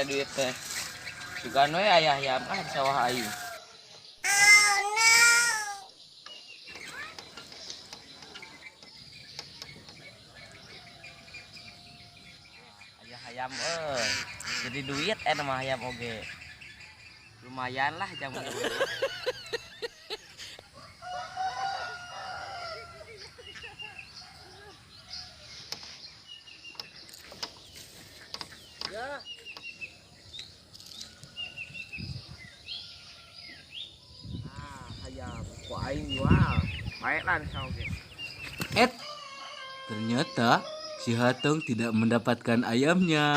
Ada duit teh. Sugan we aya hayam ah di sawah aing. Aya hayam euy. Jadi duit eta mah hayam oge. Lumayan lah jang. Ya. Ah, hayam ku aing jual. Baik lah di sawah oge. Et, ternyata si Hatong tidak mendapatkan ayamnya.